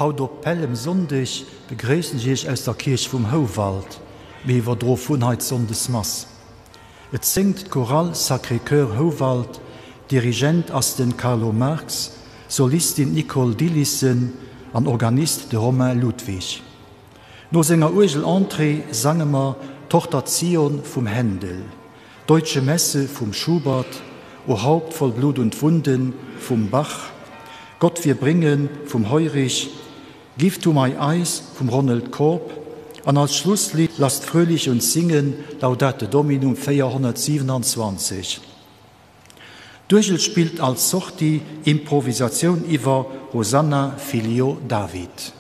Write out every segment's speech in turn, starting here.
Haut op Pällemsonndeg begréissen ech Iech aus der Kierch vum Houwald. Mir iwwerdroe vun hei d'Sonndesmass. Et séngt d'Chorale Sacré-Cœur Houwald, Dirigent ass den Carlo Marx, Solistin d'Nicole Dilissen an Organist de Romain Ludwig. No senger Uergel-Entrée sange mer Tochter Zion vum Händel, Deutsche Messe vum Schubert, O Haupt voll Blut und Wunden vum Bach, Gott wir bringen vum Heurich, Give to my eyes vum Ronald Korb an als Schlusslidd Lasst fröhlich uns singen, Laudate Dominum 427. D'Uergel spillt als Sortie Improvisatioun iwwer Hosanna filio David.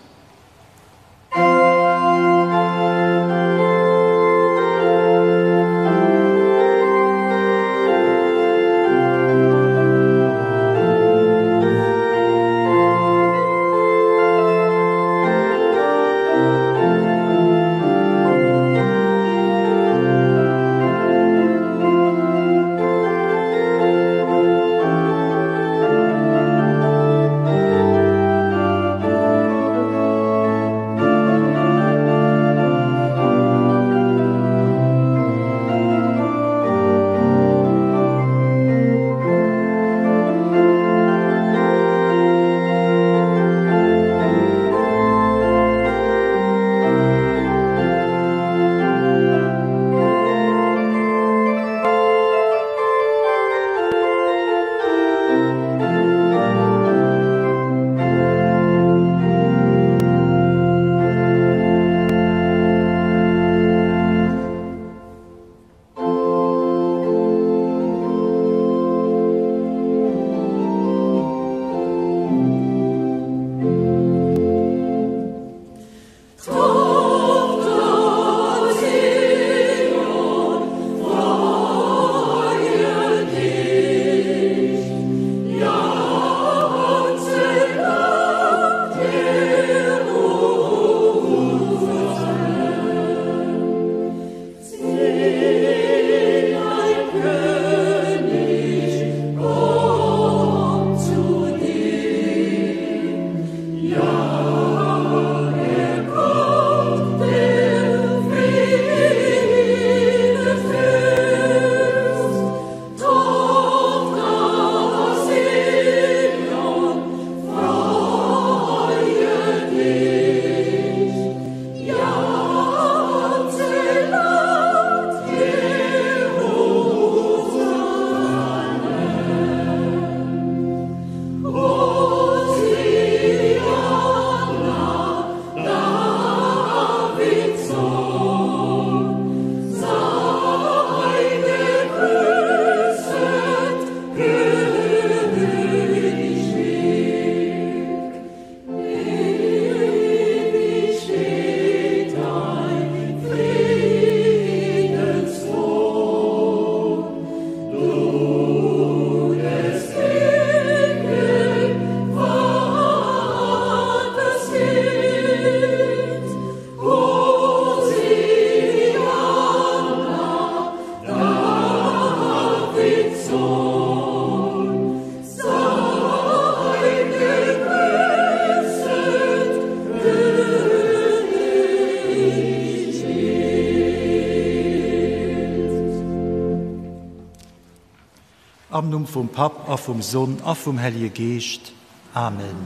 Am Numm vum Papp a vum Sonn a vum Hellje Geescht. Amen.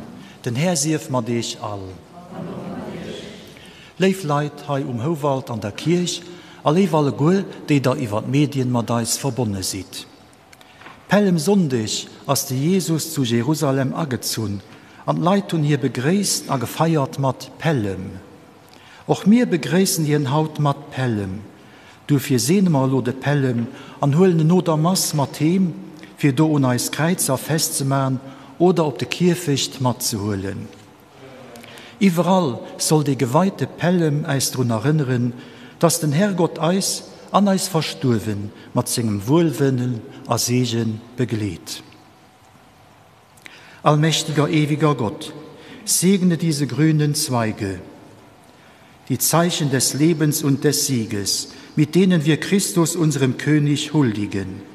Den Här sief mat Iech all. Léif Leit hei um Houwald an der Kierch a léif alleguer, déi der iwwer d'Medien mat eis verbonne sidd. Pällemsonndeg ass de Jesus zu Jerusalem agezunn an d'Leit hunn hie begréisst a gefeiert mat Pällem. Och mir begréissen hien haut mat Pällem. Duerfir seene mer elo de Pällem an huelen en no der Mass mat heem, fir do un eis Kräizer festzemaen oder op de Kierfecht matzehuelen. Iwwerall soll dee geweite Pällem äis drun erënneren, dass den Herrgott eis an eis Verstuerwen mat sengem Wuelwëllen a Seege begleet. Allmächtiger, ewiger Gott, segne diese grünen Zweige, die Zeichen des Lebens und des Sieges, mit denen wir Christus, unserem König, huldigen.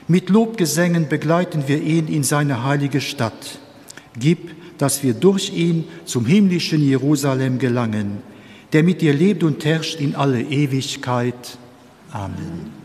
Mit Lobgesängen begleiten wir ihn in seine heilige Stadt. Gib, dass wir durch ihn zum himmlischen Jerusalem gelangen, der mit dir lebt und herrscht in alle Ewigkeit. Amen.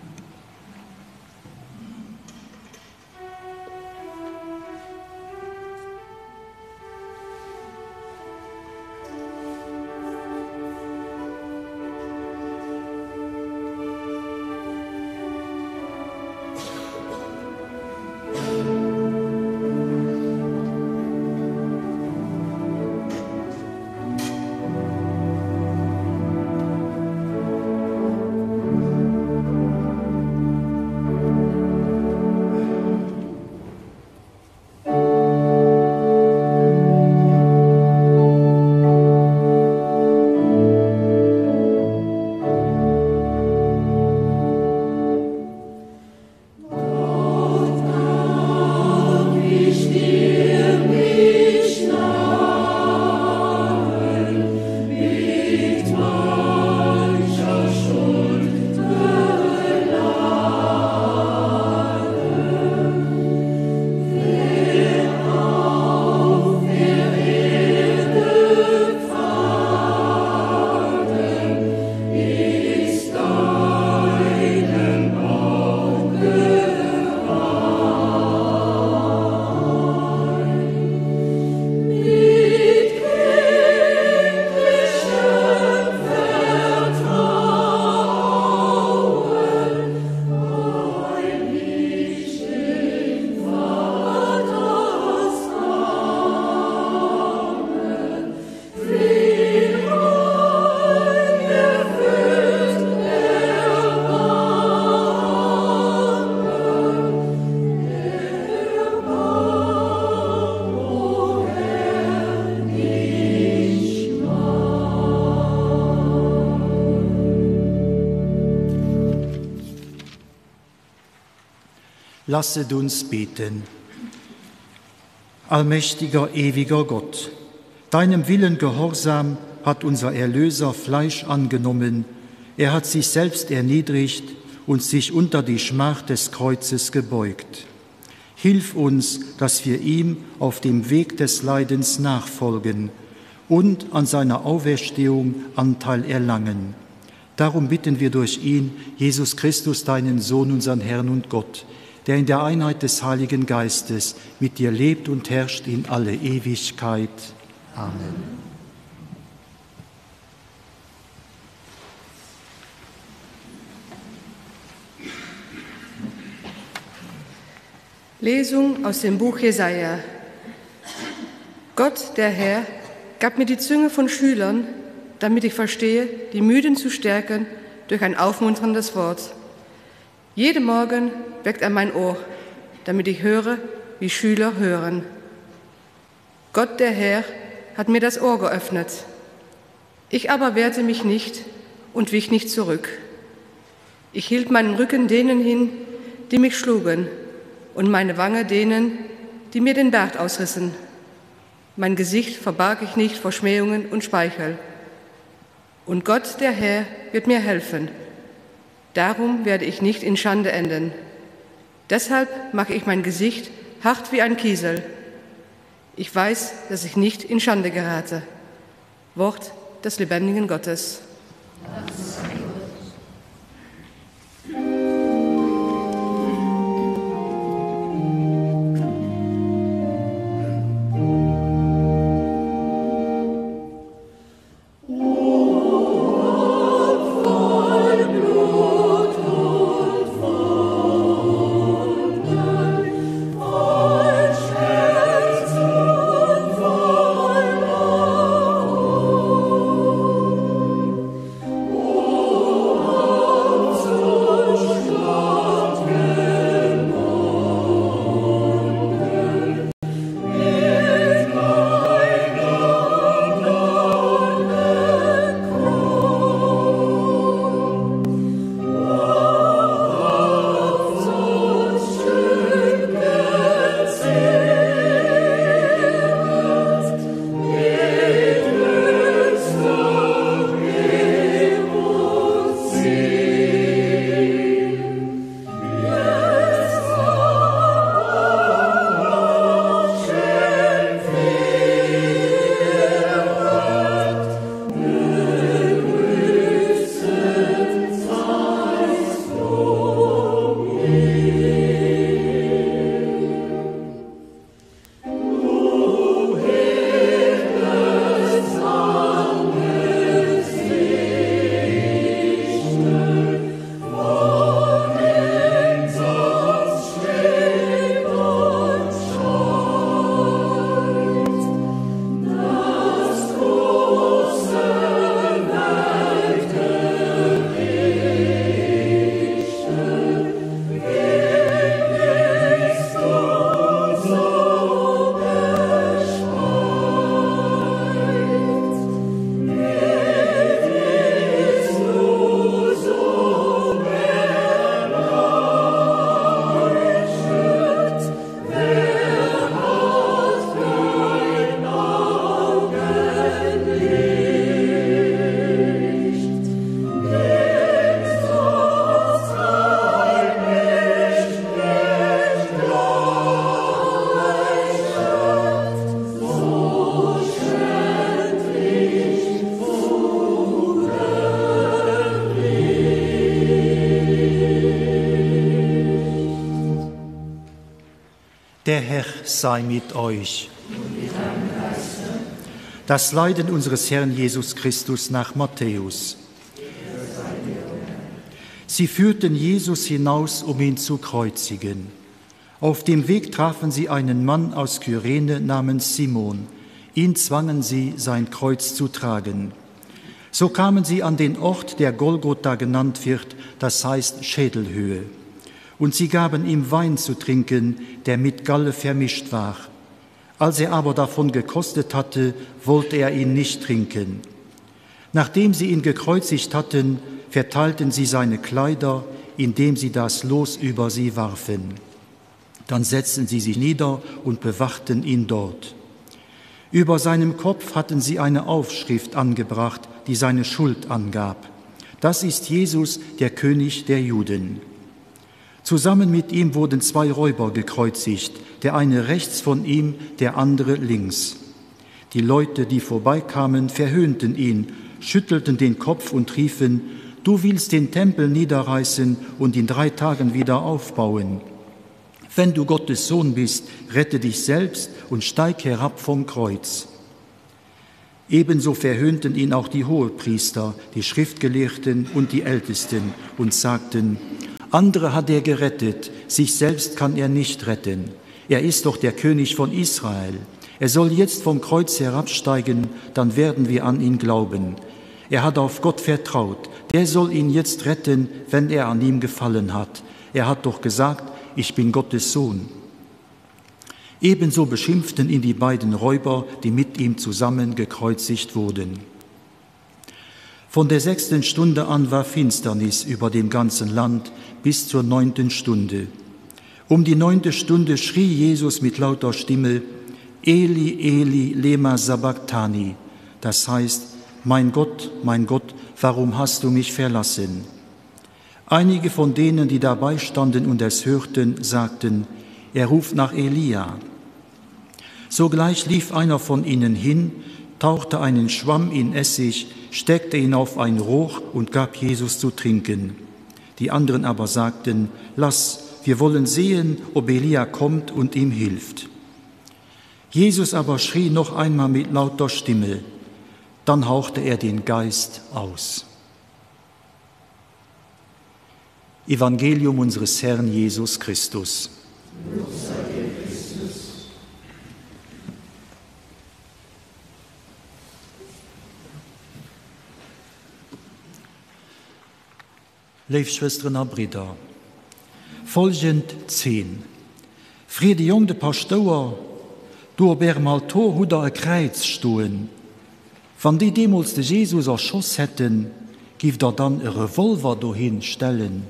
Lasset uns beten. Allmächtiger, ewiger Gott, deinem Willen gehorsam hat unser Erlöser Fleisch angenommen, er hat sich selbst erniedrigt und sich unter die Schmach des Kreuzes gebeugt. Hilf uns, dass wir ihm auf dem Weg des Leidens nachfolgen und an seiner Auferstehung Anteil erlangen. Darum bitten wir durch ihn, Jesus Christus, deinen Sohn, unseren Herrn und Gott, der in der Einheit des Heiligen Geistes mit dir lebt und herrscht in alle Ewigkeit. Amen. Lesung aus dem Buch Jesaja. Gott, der Herr, gab mir die Zunge von Schülern, damit ich verstehe, die Müden zu stärken durch ein aufmunterndes Wort. Jeden Morgen weckt er mein Ohr, damit ich höre, wie Schüler hören. Gott, der Herr, hat mir das Ohr geöffnet. Ich aber wehrte mich nicht und wich nicht zurück. Ich hielt meinen Rücken denen hin, die mich schlugen, und meine Wange denen, die mir den Bart ausrissen. Mein Gesicht verbarg ich nicht vor Schmähungen und Speichel. Und Gott, der Herr, wird mir helfen. Darum werde ich nicht in Schande enden. Deshalb mache ich mein Gesicht hart wie ein Kiesel. Ich weiß, dass ich nicht in Schande gerate. Wort des lebendigen Gottes. Der Herr sei mit euch. Das Leiden unseres Herrn Jesus Christus nach Matthäus. Sie führten Jesus hinaus, um ihn zu kreuzigen. Auf dem Weg trafen sie einen Mann aus Kyrene namens Simon. Ihn zwangen sie, sein Kreuz zu tragen. So kamen sie an den Ort, der Golgotha genannt wird, das heißt Schädelhöhe. Und sie gaben ihm Wein zu trinken, der mit Galle vermischt war. Als er aber davon gekostet hatte, wollte er ihn nicht trinken. Nachdem sie ihn gekreuzigt hatten, verteilten sie seine Kleider, indem sie das Los über sie warfen. Dann setzten sie sich nieder und bewachten ihn dort. Über seinem Kopf hatten sie eine Aufschrift angebracht, die seine Schuld angab. Das ist Jesus, der König der Juden. Zusammen mit ihm wurden zwei Räuber gekreuzigt, der eine rechts von ihm, der andere links. Die Leute, die vorbeikamen, verhöhnten ihn, schüttelten den Kopf und riefen: Du willst den Tempel niederreißen und in drei Tagen wieder aufbauen. Wenn du Gottes Sohn bist, rette dich selbst und steig herab vom Kreuz. Ebenso verhöhnten ihn auch die Hohepriester, die Schriftgelehrten und die Ältesten und sagten: Andere hat er gerettet, sich selbst kann er nicht retten. Er ist doch der König von Israel. Er soll jetzt vom Kreuz herabsteigen, dann werden wir an ihn glauben. Er hat auf Gott vertraut, der soll ihn jetzt retten, wenn er an ihm gefallen hat. Er hat doch gesagt, ich bin Gottes Sohn. Ebenso beschimpften ihn die beiden Räuber, die mit ihm zusammen gekreuzigt wurden. Von der sechsten Stunde an war Finsternis über dem ganzen Land bis zur neunten Stunde. Um die neunte Stunde schrie Jesus mit lauter Stimme: Eli, Eli, lema sabachthani, das heißt: Mein Gott, mein Gott, warum hast du mich verlassen? Einige von denen, die dabei standen und es hörten, sagten: Er ruft nach Elia. Sogleich lief einer von ihnen hin, tauchte einen Schwamm in Essig, steckte ihn auf ein Rohr und gab Jesus zu trinken. Die anderen aber sagten: Lass, wir wollen sehen, ob Elia kommt und ihm hilft. Jesus aber schrie noch einmal mit lauter Stimme, dann hauchte er den Geist aus. Evangelium unseres Herrn Jesus Christus. Léif Schwësteren a Bridder, folgend Zeen, Freet e Jong de Paschtouer, Do op Ärem Altor hutt Der e Kräiz stoen. Wann déi deemools de Jesus erschoss hätten, giff Der dann e Revolver dohin stellen?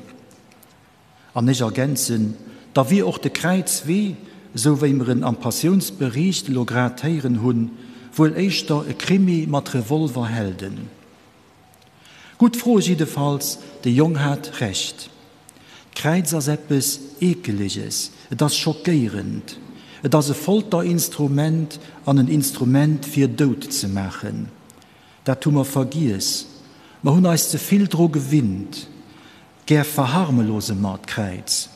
An ech ergänzen, da wier och de Kräizwee, esou wéi mer en am Passiounsbericht elo grad héieren hunn, wuel éischter e Krimi mat Revolverhelden. Gutt Fro jiddefalls, de Jong hat Recht. D'Kräiz ass eppes Eekeleges, et ass schockéierend, et ass e Folterinstrument an en Instrument fir dout ze maachen. Dat hu mer vergiess, mer hunn eis ze vill dru gewinnt. Gär verharmelose mer d'Kräiz.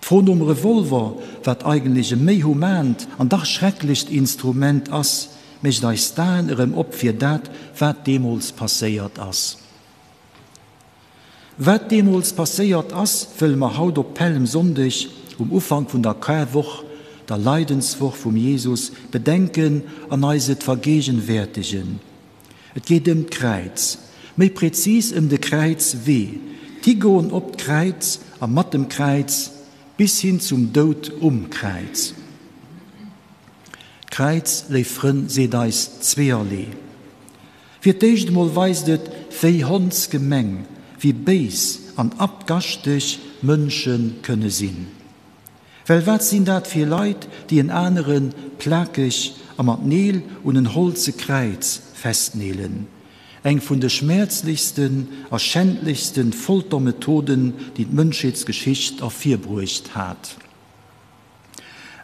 D'Fro nom Revolver, wat eigentlech e méi humant an dach schrecklecht Instrument ass, mécht eis d'Aen erëm op fir dat, wat deemools passéiert ass. Wat deemools passéiert ass, wëlle mer haut op Pälmsonndeg, um Ufank vun der Karwoch, der Leidenswoch vum Jesus, bedenken an eis et vergegenwäertegen. Et geet ëm d'Kräiz, méi prezis ëm de Kräizwee, d'Higoen op d'Kräiz a mat dem Kräiz bis hin zum Doud um Kräiz. D'Kräiz, léif Frënn, seet eis zweeërlee. Fir d'éischt emol weist et, wéi hondsgemeng, wéi béis an abgaschteg Mënsche kënne sinn. Well wat sinn dat fir Leit, déi en anere plakeg a mat Neel un en holze Kräiz festneelen? Eng vun de schmäerzlechsten a schändlechste Foltermethoden, déi d'Mënschheetsgeschicht ervirbruecht hat.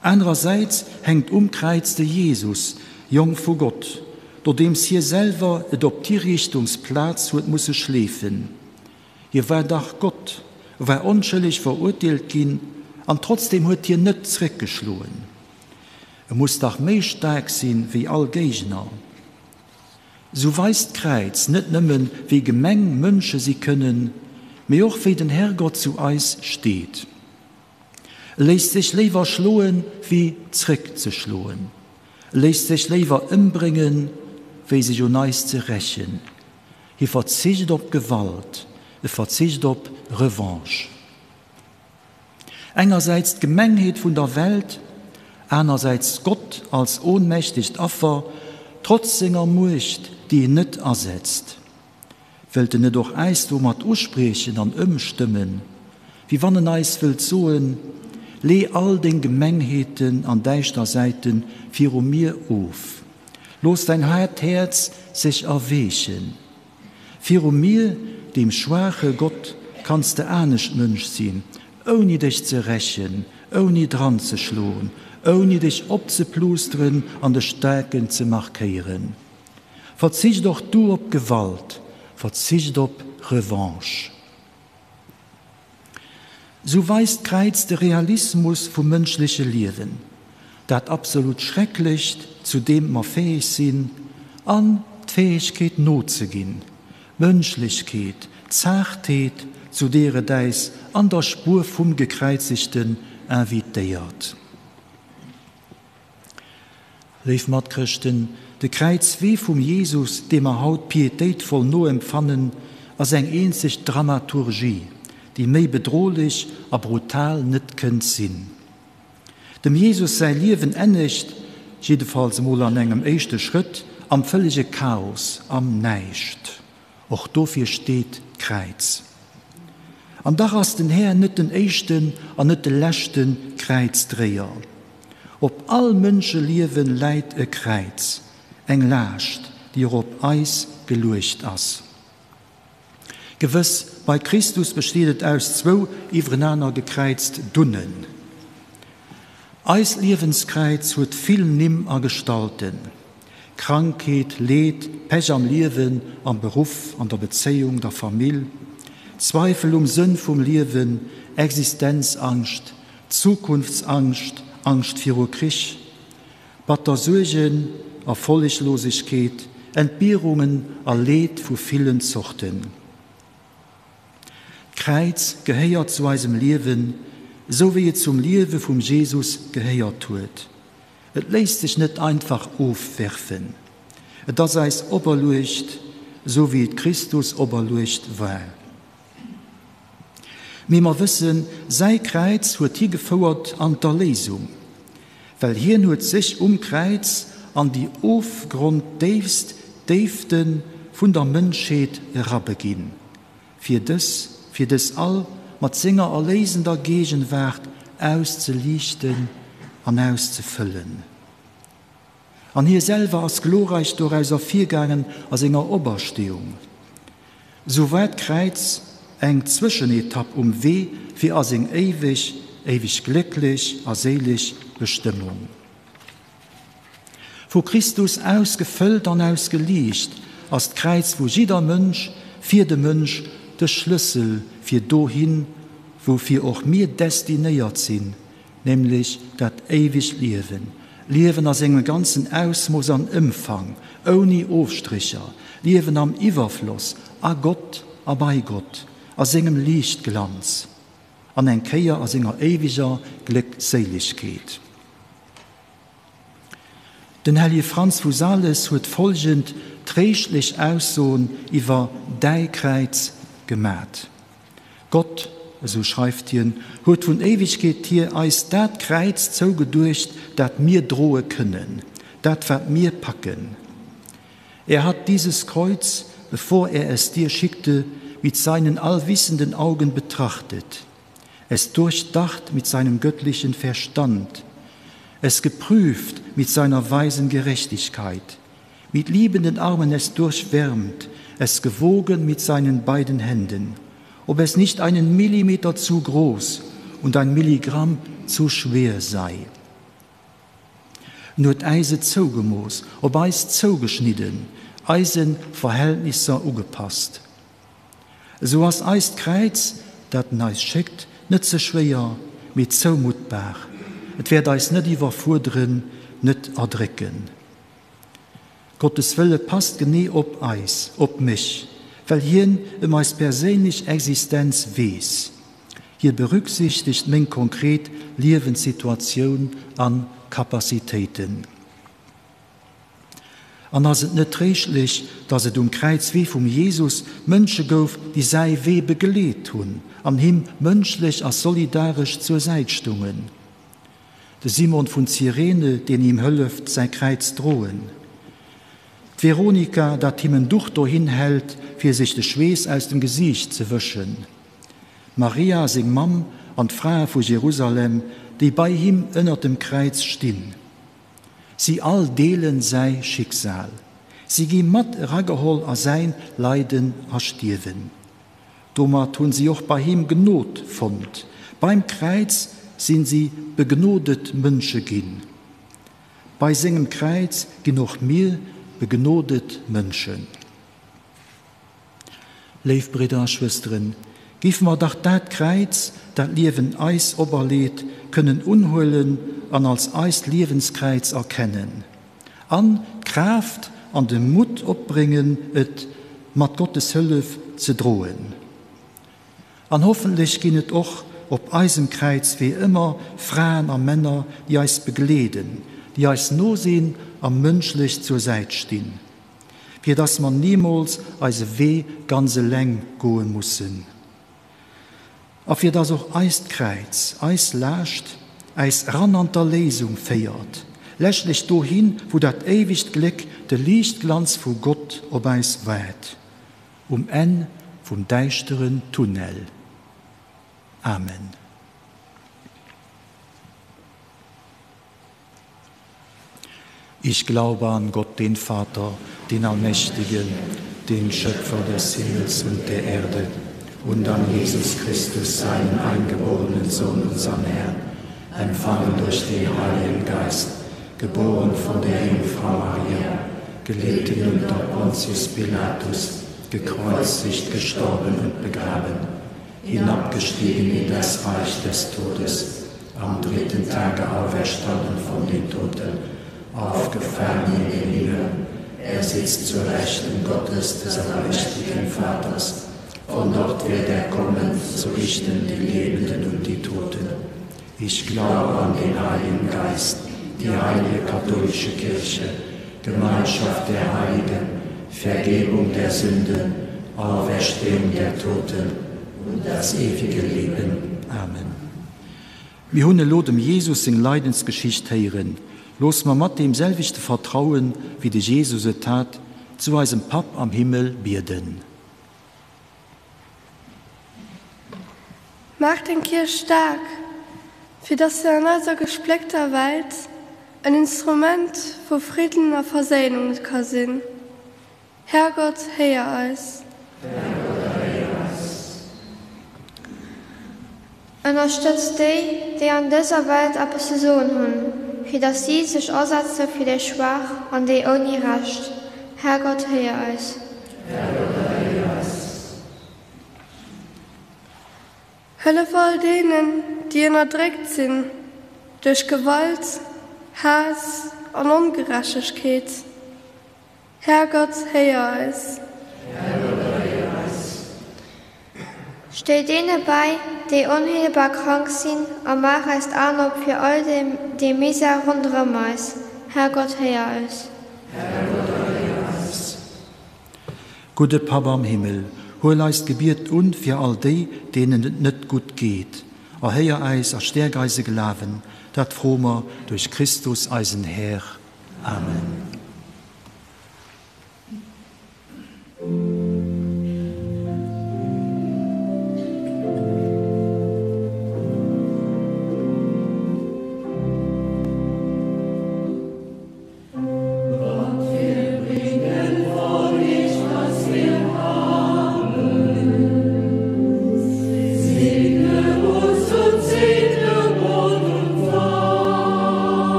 Anerersäits hänkt um Kräiz de Jesus, Jong vu Gott, nodeems hie selwer et op d'Hiriichtungsplaz huet musse schleefen. Hie war dach Gott, war onschëlleg verurteelt ginn. An trotzdeem huet hien net zréckgeschloen. E muss dach méi staark sinn, wéi all Géigner. Sou weist d'Kräiz net nëmmen, wéi gemeng Mënsche si kënnen, mee och wéi den Herrgott zu eis steet. E léisst sech léiwer schloen, wéi zréckzeschloen. E léisst sech léiwer ëmbréngen, wéi sech un eis ze rächen. Hie verzicht op Gewalt, e verzicht op Revanche. Engersäits d'Gemengheet vun der Welt, anersäits Gott als ohnmächtegt Affer, trotz senger Muecht, déi en net asetzt. Wëllt en net och äis domat uspriechen an ëmstëmmen, wéi wann en eis wëllt soen, Lee all deng Gemengheeten an däischter Säite viru mir of, looss däin haart Häerz sech erweechen. Viru mir, deem schwaache Gott, kanns de anescht Mënsch sinn, ouni dech ze rächen, ouni dranzeschloen, ouni dech opzeplusteren an de Staarken ze markéieren. Verzicht och du op Gewalt, verzicht op Revanche. Sou weist d'Kräiz de Realismus vum mënschleche Liewen, dat absolut Schrecklecht, zu deem mer fäeg sinn, an d'Fäegkeet nozeginn, d'Mënschlechkeet, d'Zaartheet, zu deer et äis an der Spuer vum Gekräizegten invitéiert. Léif Matchrëschten, de Kräizwee vum Jesus, dee mer haut pietéitvoll noempfannen, ass eng eenzeg Dramaturgie, déi méi bedrohlech a brutal net kënnt sinn. Dem Jesus säi Liewen ennegt, jiddefalls emol an engem éischte Schrëtt, am vëllege Chaos, am Näischt. Och dofir steet d'Kräiz. An dach ass den Här net den éischten an net de leschte Kräizdréier. Op all Mënscheliewe läit e Kräiz, eng Laascht, déi och op eis geluecht ass. Gewëss, bei Christus besteet et aus zwou iwwerenaner gekräizt Dunnen. Eist Liewenskräiz huet vill Nimm a Gestalten. Krankheet, Leed, Pech am Liewen, am Beruff, an der Bezéiung, der Famill, Zweifel um Sënn vum Liewen, Existenzangscht, Zukunftsangscht, Angscht viru Krich, batter Suergen, Erfolleglosegkeet, Entbierungen a Leed vu villen Zorten. D'Kräiz gehéiert zu eisem Liewen, esou wéi et zum Liewe vum Jesus gehéiert huet. Et léisst sech net einfach ofwerfen. Et ass eis operluecht, esou wéi et Christus operluecht war. Mee mer wëssen, säi Kräiz huet hie gefouert an d'Erléisung, well hien huet sech um Kräiz an déi ofgronddéifst Déifte vun der Mënschheet erabeginn, fir dës, fir dës all mat senger erléisender Gegenwaart auszeliichten an auszefëllen. An hie selwer ass glorreich doraus ervirgaangen a senger Opersteeung. Sou war d'Kräiz eng Zwëschenetapp um Wee fir a seng éiweg, éiweg glécklech a séileg Bestëmmung. Vu Christus aus gefëllt an aus geliicht, ass d'Kräiz vu jidder Mënsch, fir de Mënsch, de Schlëssel fir dohin, woufir och mir destinéiert sinn, nämlech dat éiwegt Liewen, Liewen a sengem ganzen Ausmooss an Ëmfang, ouni Ofstricher, Liewen am Iwwerfloss, a Gott a bei Gott, a sengem Liichtglanz, an eng Kéier a senger éiweger Gléckséilegkeet. Den Hellege Franz vu Sales huet folgend tréischtlech Aussoen iwwer däi Kräiz gemat, Gott, esou schreift hien, huet vun Éiwegkeet hier eis dat Kräiz zougeduecht, dat mir droe kënnen, dat wat mir packen. Er hat dieses Kreuz, bevor er es dir schickte, mit seinen allwissenden Augen betrachtet es durchdacht mit seinem göttlichen Verstand, es geprüft mit seiner weisen Gerechtigkeit, mit liebenden Armen es durchwärmt, es gewogen mit seinen beiden Händen, ob es nicht einen Millimeter zu groß und ein Milligramm zu schwer sei. En huet äis et zougemooss, op eis zougeschnidden, eise Verhältnisser ugepasst. Esou ass eist Kräiz, dat en eis schéckt, net ze schwéier, mee zoumuttbar. Et wäert eis net iwwerfuerderen, net erdrécken. Gottes Wëlle passt genee op eis, op mech, well hien ëm eis perséinlech Existenz weess. Hie berücksichtegt meng konkret Liewenssituatioun a Capacitéiten. An ass et net tréischtlech, dass et um Kräizwee vum Jesus Mënsche gouf, déi säi Wee begleet hunn an him mënschlech a solidaresch zur Säit stungen? De Simon vun Zyrene, deen him hëlleft säi Kräiz droen. D'Veronika, dat him en Duch dohin hält, fir sech de Schweess aus dem Gesiicht ze wëschen. D'Maria, seng Mamm, an d'Frae vu Jerusalem, déi bei him ënnert dem Kräiz stinn. Si all deelen säi Schicksal. Si gi mat erageholl a säin Leiden a Stierwen. Domat hunn si och bei him Gnod fonnt. Beim Kräiz sinn si begnodet Mënsche ginn. Bei sengem Kräiz ginn och mir begnodet Mënschen. Léif Bridder a Schwësteren, géife mer dach dat Kräiz, dat d'Liewen eis operleet, kënnen unhuelen an als eist Liewenskräiz erkennen an d'Kraaft an de Mutt opbréngen, et mat Gottes Hëllef ze droen. An hoffentlech ginn et och op eisem Kräizwee ëmmer Fraen a Männer, déi eis begleeden, déi eis no sinn a mënschlech zur Säit stinn. Fir dass mer nimools eise Wee ganz eleng goe mussen. A fir dass och eist Kräiz, eis Laascht, äis eran an d'Erléisung féiert, leschtlech dohin, wou dat éiwegt Gléck, de Liichtglanz vu Gott op äis waart, um Enn vum däischteren Tunnel. Amen. Ich glaube an Gott, den Vater, den Allmächtigen, den Schöpfer des Himmels und der Erde, und an Jesus Christus, seinen eingeborenen Sohn, unseren Herrn, empfangen durch den Heiligen Geist, geboren von der Jungfrau Maria, gelitten unter Pontius Pilatus, gekreuzigt, gestorben und begraben, hinabgestiegen in das Reich des Todes, am dritten Tage auferstanden von den Toten, aufgefahren in den Himmel, er sitzt zur Rechten Gottes des allmächtigen Vaters. Von dort wird er kommen, zu richten die Lebenden und die Toten. Ich glaube an den Heiligen Geist, die heilige katholische Kirche, Gemeinschaft der Heiligen, Vergebung der Sünden, Auferstehung der Toten und das ewige Leben. Amen. Mir hunn elo dem Jesus seng Leidensgeschicht héieren. Loosse mer mat deem selwechte Vertrauen, wéi de Jesus et hat, zu eisem Papp am Himmel bieden. Maach deng Kierch staark, fir dass se an eiser gespléckter Welt en Instrument vu Fridden a Verséinung ka sinn. Herrgott, héier eis. Herrgott, erhéier eis. Ënnerstëtz déi, déi an dëser Welt eppes ze soen hunn, fir datt si sech asetze fir déi Schwaach an déi ouni Recht. Herrgott, héier eis. Herrgott, erhéier eis. Hëllef all deenen, déi ënnerdréckt sinn duerch Gewalt, Haass an Ongerechtegkeet. Härgott, héier eis. Härgott, erhéier eis. Stéi deene bäi, déi onheelbar krank sinn, a maach eis d'Aen op fir all dee Misär ronderëm eis. Härgott, héier eis. Härgott, erhéier eis. Gudde Papp am Himmel, huel eist Gebiet un fir all déi, deenen et net gutt geet. Erhéier äis a stäerk eise Glawen. Dat froe mer duerch Christus, eisen Här. Amen.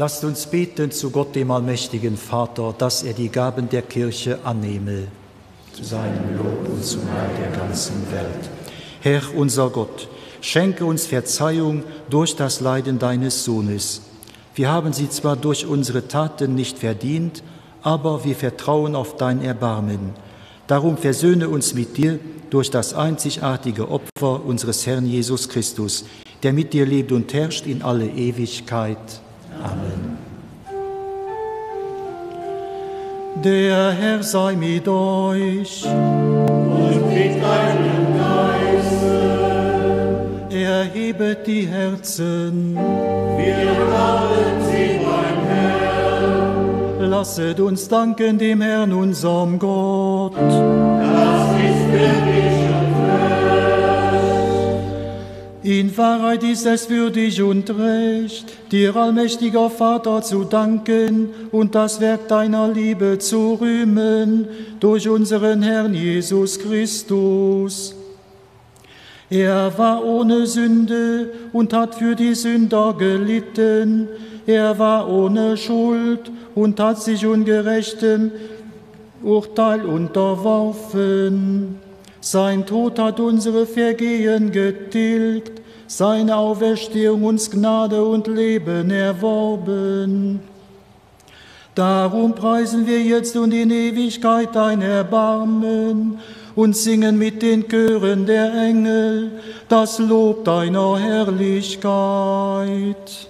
Lasst uns beten zu Gott, dem allmächtigen Vater, dass er die Gaben der Kirche annehme, zu seinem Lob und zum Heil der ganzen Welt. Herr unser Gott, schenke uns Verzeihung durch das Leiden deines Sohnes. Wir haben sie zwar durch unsere Taten nicht verdient, aber wir vertrauen auf dein Erbarmen. Darum versöhne uns mit dir durch das einzigartige Opfer unseres Herrn Jesus Christus, der mit dir lebt und herrscht in alle Ewigkeit. Amen. Der Herr sei mit euch. Und mit deinem Geiste. Erhebet die Herzen. Wir haben sie beim Herrn. Lasset uns danken dem Herrn, unserem Gott. Das ist würdig und recht. In Wahrheit ist es würdig und recht, dir allmächtiger Vater zu danken und das Werk deiner Liebe zu rühmen durch unseren Herrn Jesus Christus. Er war ohne Sünde und hat für die Sünder gelitten. Er war ohne Schuld und hat sich ungerechtem Urteil unterworfen. Sein Tod hat unsere Vergehen getilgt, seine Auferstehung uns Gnade und Leben erworben. Darum preisen wir jetzt und in Ewigkeit dein Erbarmen und singen mit den Chören der Engel das Lob deiner Herrlichkeit.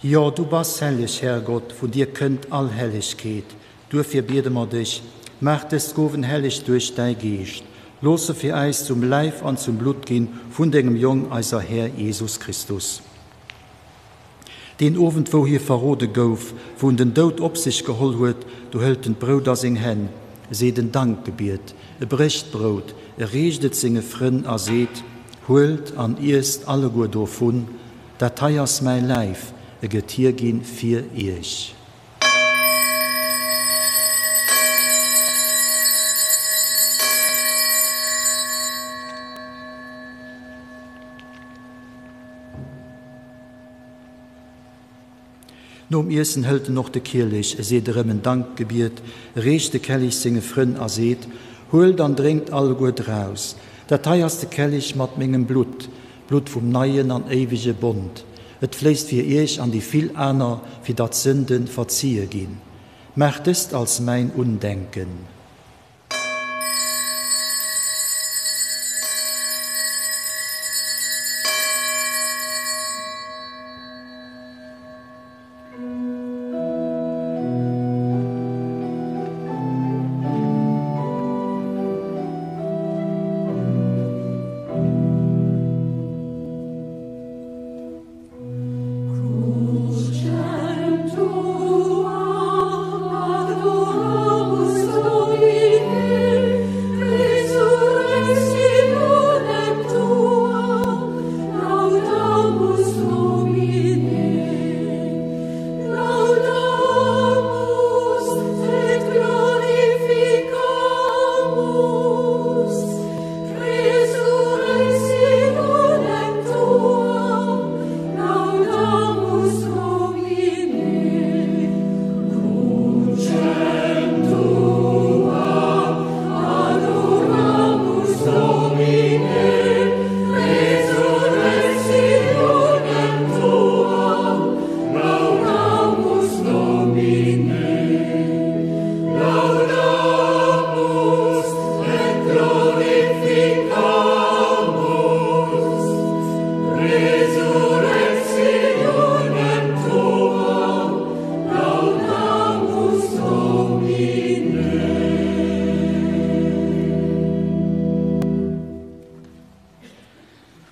Jo, du bass helleg, Herrgott, vun dir kënnt all Hellegkeet. Duerfir biede mer dech, Maach dës Gowen helleg duerch däi Geescht. Looss se fir äis zum Läif an zum Blutt ginn vun dengem Jong, eiser Här Jesus Christus. Deen Owend, wou hie verrode gouf, wou en den Doud op sech geholl huet, do hëlt en d'Brout a seng Hänn, e seet en Dankgebiet, e brécht d'Brout, e reecht et senge Frënn a seet, Huelt an iesst alleguer dovun, dat hei ass mäi Läif, e gëtt hierginn fir iech. Nom Iessen hëlt en och de Kielech, e seet erëm en Dankgebiet, e reecht de Kellich senge Frënn a seet, Huelt an drénkt alleguer draus, dat hei ass de Kellich mat mengem Blutt, d'Blutt vum neien an éiwege Bond. Et fléisst fir iech an déi vill aner, fir datt d'Sënde verzie ginn. Maacht dëst als mäin Undenken.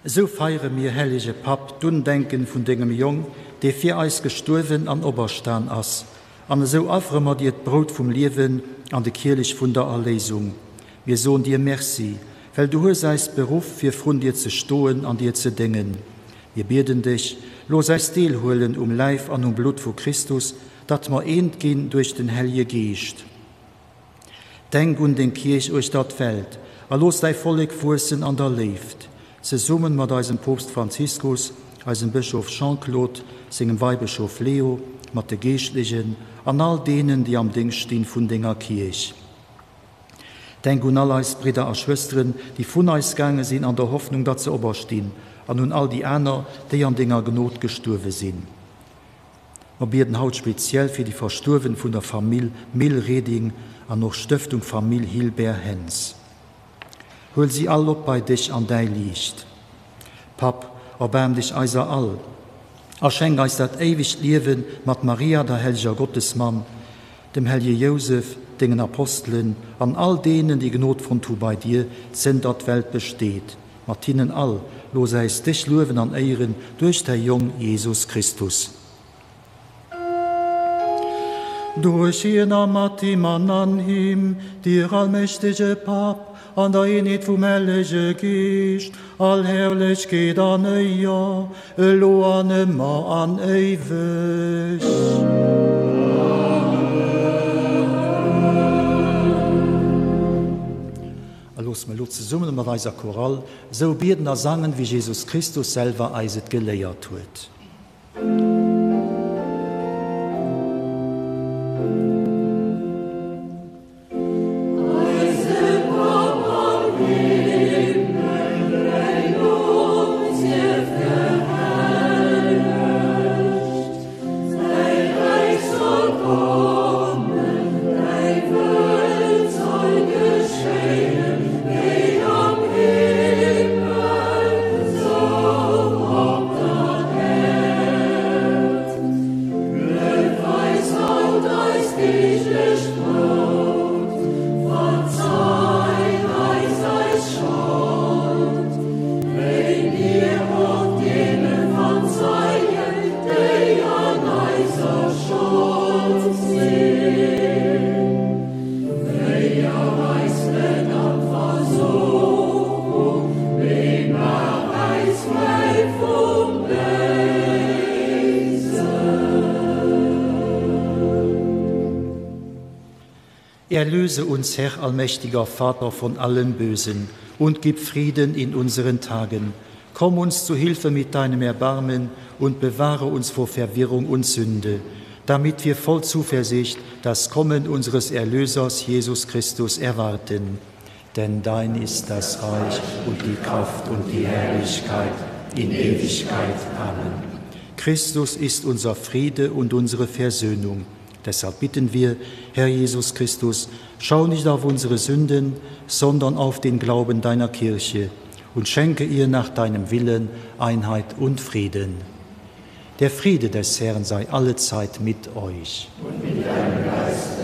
Esou feiere mir, hellege Papp, d'Undenken vun dengem Jong, dee fir eis gestuerwen an operstan ass, an esou affere mer dir d'Brout vum Liewen an de Kielech vun der Erléisung. Mir soen dir Merci, well du hues eis beruff, fir vrun dir ze stoen an dir ze déngen. Mir bieden dech, looss eis deelhuelen um Läif an um Blutt vu Christus, datt mer eent ginn duerch den Hellje Geescht. Denk un deng Kierch uechter d'Welt a looss däi Vollek wuessen an der Léift, zesummen mat eisem Poopst Franziskus, eisem Bëschof Jean-Claude, sengem Weibëschof Leo, mat de Geeschtlechen an all deenen, déi am Déngscht stinn vun denger Kierch. Denk un all eis Bridder a Schwësteren, déi vun eis gaange sinn an der Hoffnung, datt se operstinn, an un all déi aner, déi an denger Gnod gestuerwe sinn. Mer bieden haut speziell fir déi Verstuerwen vun der Famill Mille-Reding an och Stëftung Famill Hilbert-Hentz. Huel si all op bei dech an däi Liicht. Papp, erbaarm dech eiser all a schenk eis dat éiwegt Liewen mat Maria, der helleger Gottesmamm, dem hellege Jousef, dengen Apostelen an all deenen, déi Gnod fonnt hu bei dir, zënter d'Welt besteet. Mat hinnen all, looss äis dech luewen an éieren duerch däi Jong Jesus Christus. Duerch hien a mat him an an him, dir allmächtege Papp, an der Eenheet vum Hellege Geescht, all Herrlechkeet an Éier, elo an ëmmer an éiweg. A loosse mer elo zesummen mat eiser Chorale esou bieden a sangen, wéi Jesus Christus selwer eis et geléiert huet. Erlöse uns, Herr allmächtiger Vater, von allem Bösen und gib Frieden in unseren Tagen. Komm uns zu Hilfe mit deinem Erbarmen und bewahre uns vor Verwirrung und Sünde, damit wir voll Zuversicht das Kommen unseres Erlösers Jesus Christus erwarten. Denn dein ist das Reich und die Kraft und die Herrlichkeit in Ewigkeit. Amen. Christus ist unser Friede und unsere Versöhnung. Deshalb bitten wir, Herr Jesus Christus, schau nicht auf unsere Sünden, sondern auf den Glauben deiner Kirche und schenke ihr nach deinem Willen Einheit und Frieden. Der Friede des Herrn sei allezeit mit euch. Und mit deinem Geiste.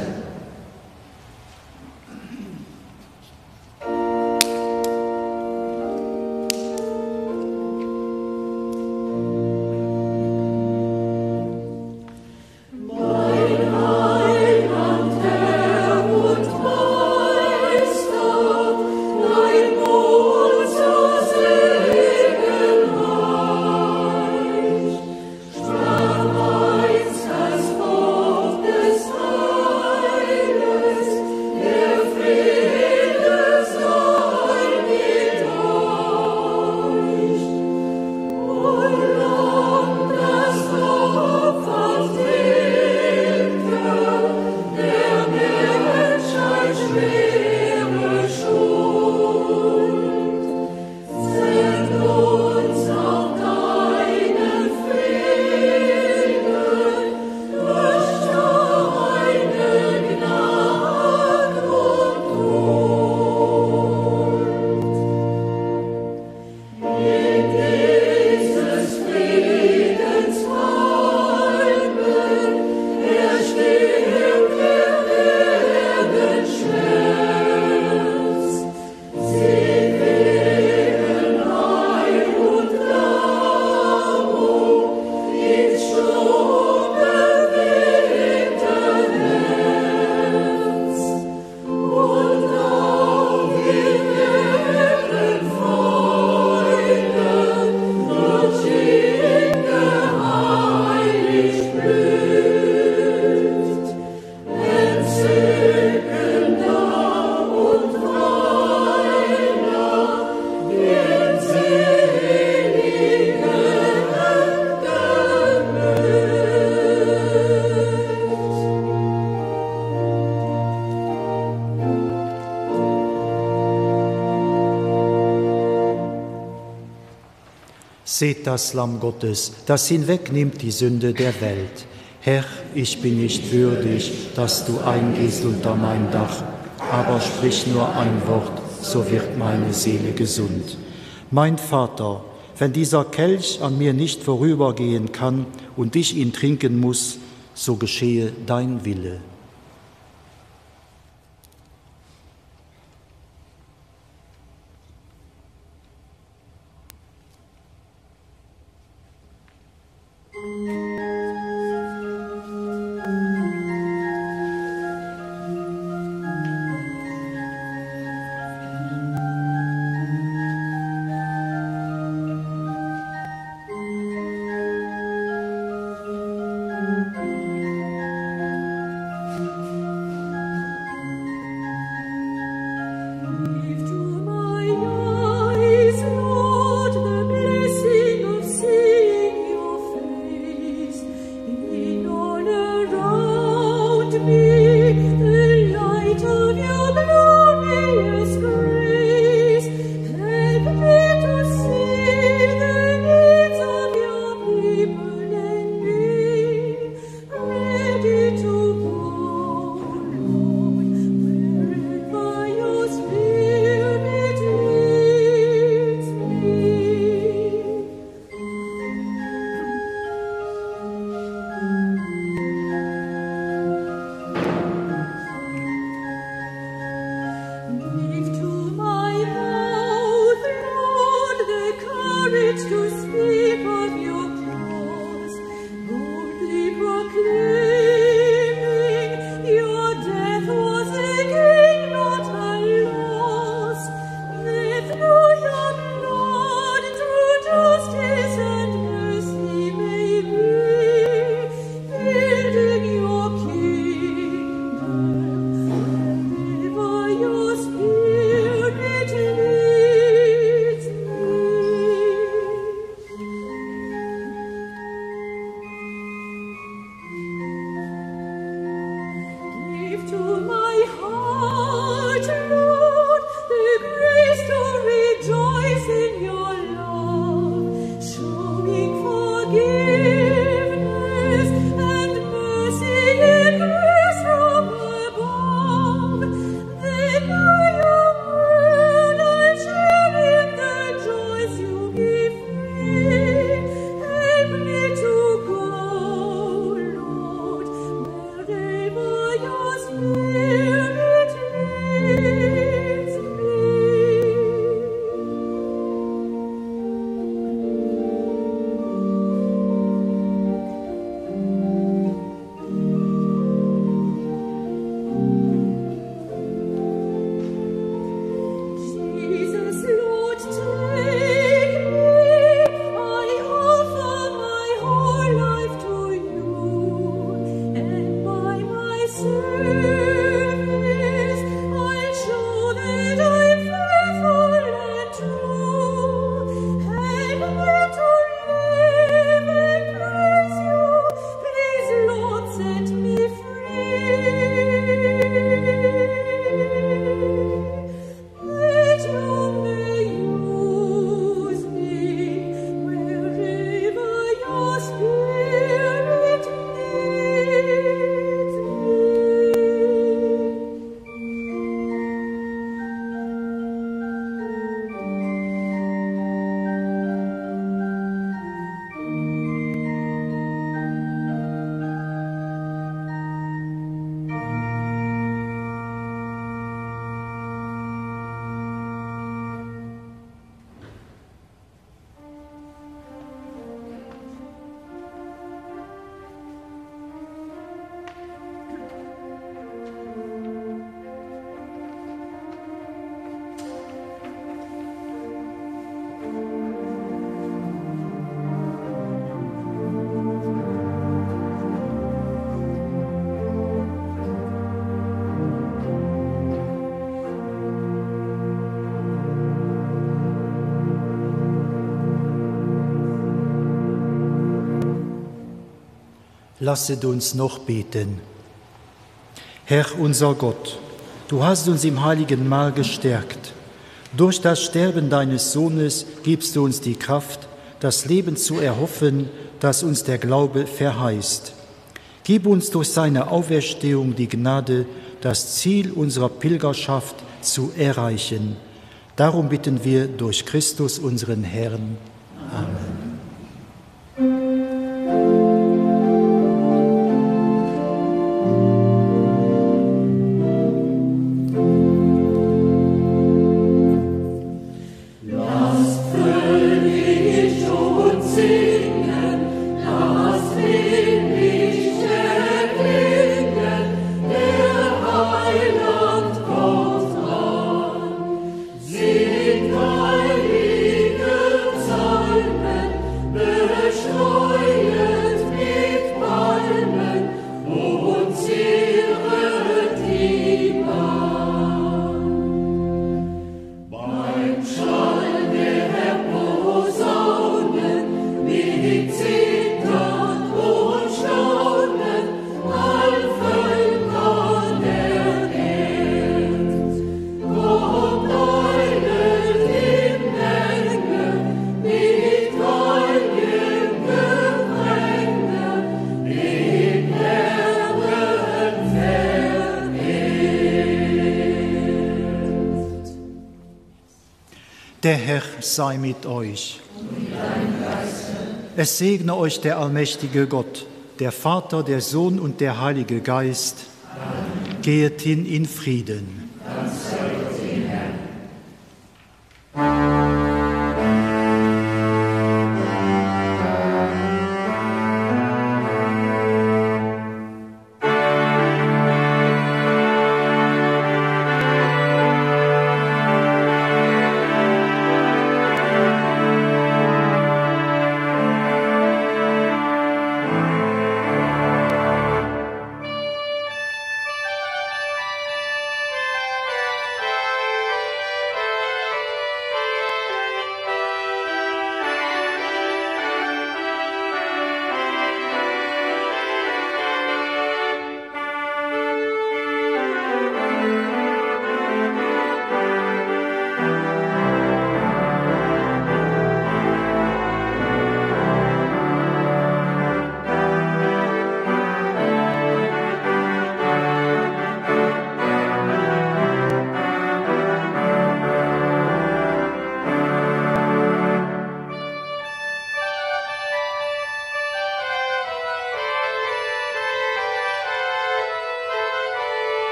Seht das Lamm Gottes, das hinwegnimmt die Sünde der Welt. Herr, ich bin nicht würdig, dass du eingehst unter mein Dach, aber sprich nur ein Wort, so wird meine Seele gesund. Mein Vater, wenn dieser Kelch an mir nicht vorübergehen kann und ich ihn trinken muss, so geschehe dein Wille. Lasset uns noch beten. Herr unser Gott, du hast uns im heiligen Mahl gestärkt. Durch das Sterben deines Sohnes gibst du uns die Kraft, das Leben zu erhoffen, das uns der Glaube verheißt. Gib uns durch seine Auferstehung die Gnade, das Ziel unserer Pilgerschaft zu erreichen. Darum bitten wir durch Christus unseren Herrn. Amen. Der Herr sei mit euch. Es segne euch der allmächtige Gott, der Vater, der Sohn und der Heilige Geist. Amen. Gehet hin in Frieden. Dank sei dem Herrn.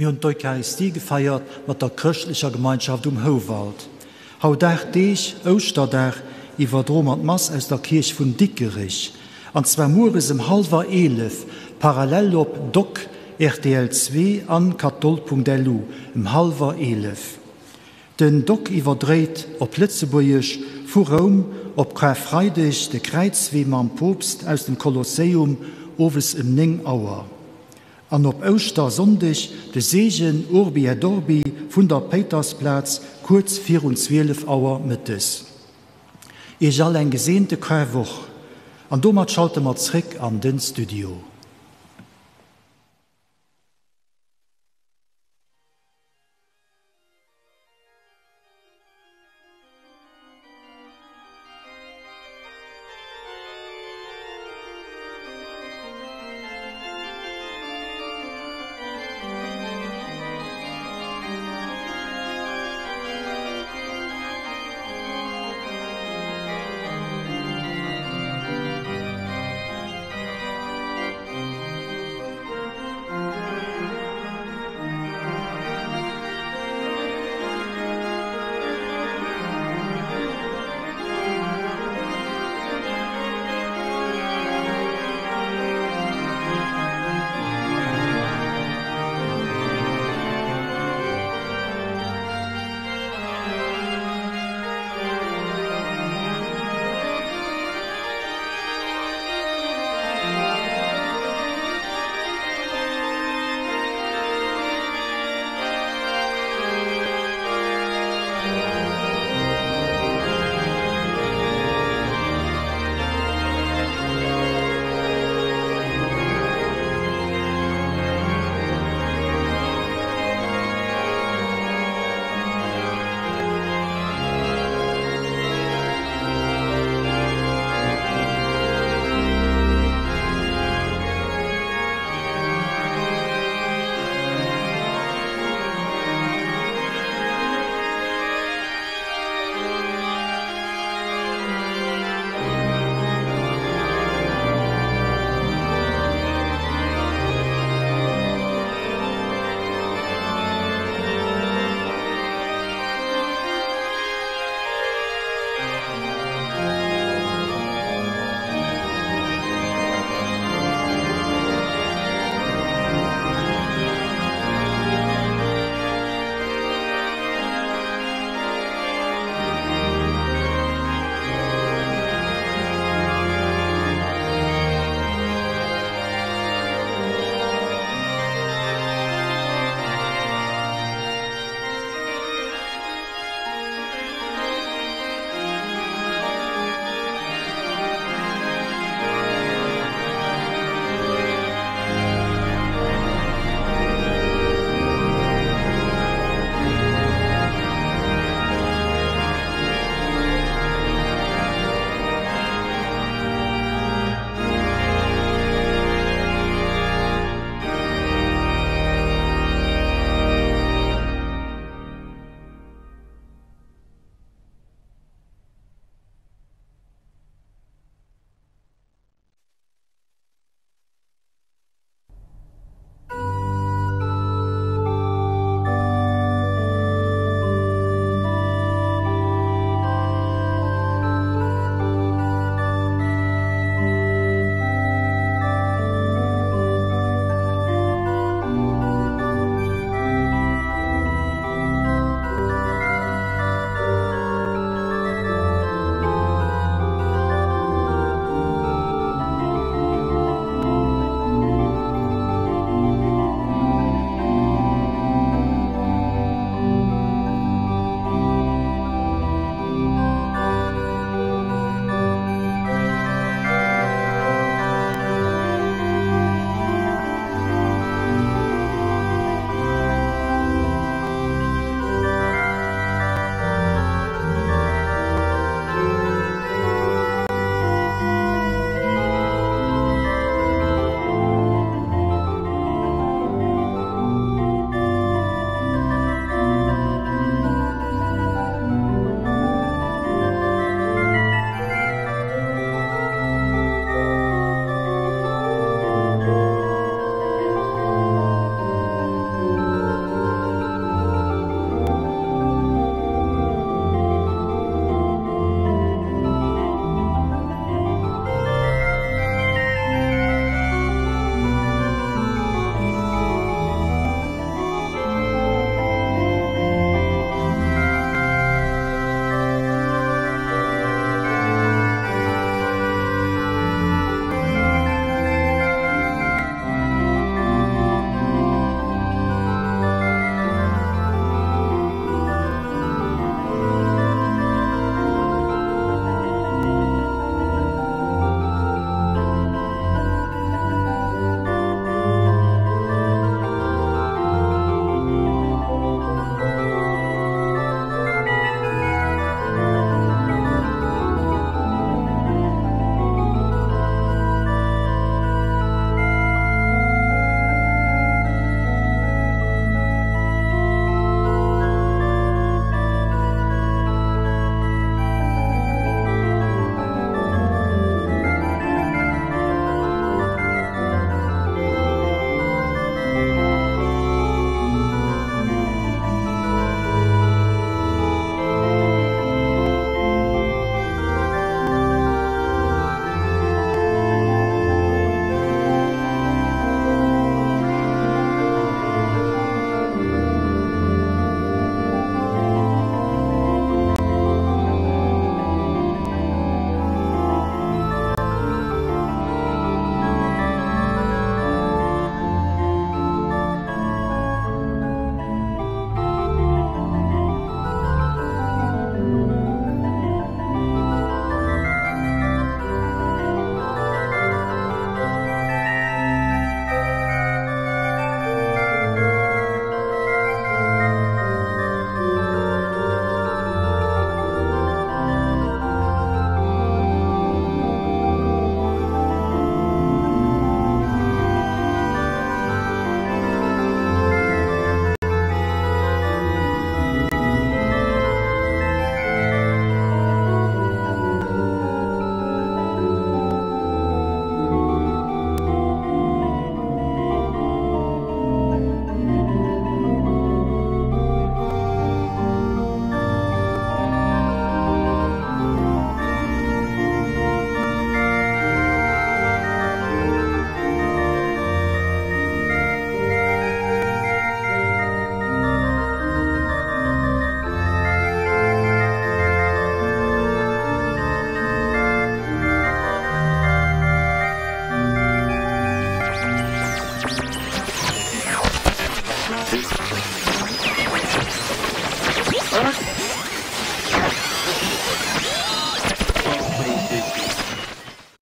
Mir hunn d'Eucharistie gefeiert mat der chrëschtlecher Gemeinschaft um Houwald. Haut 8 Deeg, Ouschterdag, iwwerdroe mer d'Mass aus der Kierch vun Dikerich, an zwar mueres em hallwer 11, parallel op doc, rtl 2 an katol.lu, em hallwer 11. Den Doc iwwerdréit op Lëtzebuergesch vu Roum op Karfreideg de Kräizwee mam Poopst aus dem Kolosseum owes em 9 Auer. An op Ouschtersonndeg de Seegen Urbi et Orbi vun der Péitersplaz kuerz virun 12 Auer mëttes. Iech all eng geseente Karwoch an domat schalte mer zréck an den Studio.